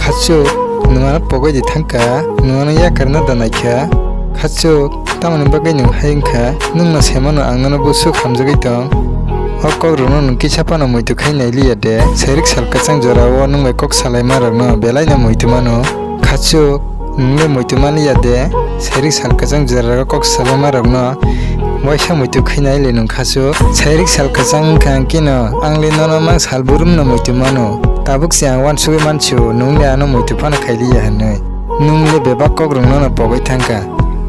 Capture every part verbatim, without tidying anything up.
Khachuk, nwng ano pogwi di thangkha, nwng ano yakarna da naikha. Khachuk, tamoni bagwi nwng hai wngkha, nwngno saimano ang nono bwswk hamjagwi tong. O kokrokno nwng kisa phano muitu khai nailiya de, sairik sal kwchang jorao nwng bai kok salaimarokno belaino muitu mano. Khachuk, nwng le muitu manliya de, sairik sal kwchang jorao kok salaimarokno waisa muitu khai naile nwng Khachuk. Sairik sal kwchang wngkha ang kino, ang le nono mang sal burumno muitu mano. Tabuk se ang uansugwi mansio, nwng le ano muitu phano khailiya hwnwi. Nwng le bebak kokrokno no pogwi thangkha.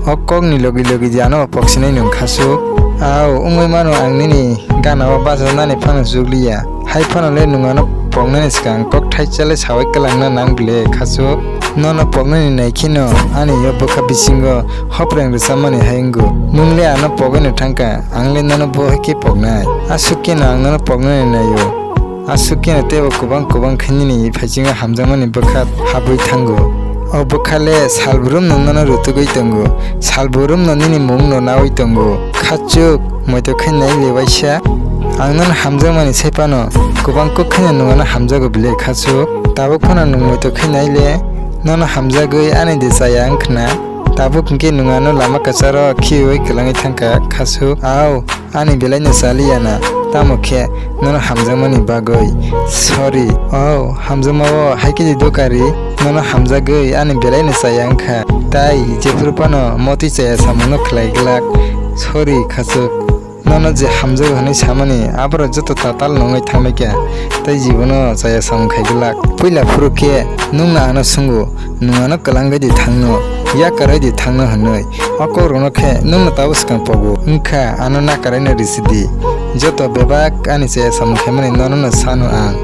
O kokni logi logi di ano poksinai nwng Khachuk. Au, wngwi mano ang nini ganao bacha nani phano chukliya. Hai phano le nwng ano poknani swkang kok thaisa le sawi kwlangna nang bile Khachuk. Nono poknani nai kheno ani o bwkha bisingo hopreng rwchapmani hai wngo. Nwng le ano pogwino thangkha, ang le nono bo hai khe poknai. Aswk kheno ang nono poknani naio. Aswk kheno teibo kwbang kwbang khe nini phaisingo hamjakmani bwkha habwi thango. O bwkha le salbrum no nono rutugwi tongo, salbrum no nini mung no nawi tongo. Khachuk, moito khe nai le waisa. Ang nono hamjakmani sai phano kwbang kok kheno nwng ano hamjago bile Khachuk. Tabuk phano nwng moito khe nai le, nono hamjagwi ani de chaya wng khna. Tabuk hwnkhe nwng ano lama kwcharo khiwi kwlangwi thangkha Khachuk. Au, ani belaino chaliya na, tamo khe nono hamjakmani bagwi. Sorry. Oh, hamjakma-o hai khe di dokari, nono hamjagwi ani belaino chaya wngkha. Tai jephuru phano motwi chaya samungno khlai glak. Sorry, Khachuk. Nono je hamjago hwnwi samani, aborok joto tatal nungwi thangbaikha, tei jibono chaya samung khai glak. Puila phuru khe nwngno ano swngo, nwng ano kwlangwi di thangno, yakarwi di thangno hwnwi. O kokrokno khe nwngno tabuk swkang pogo, wngkha ano nakarwino risi di. Joto bebak ani chaya samung khaimani nono no sano ang.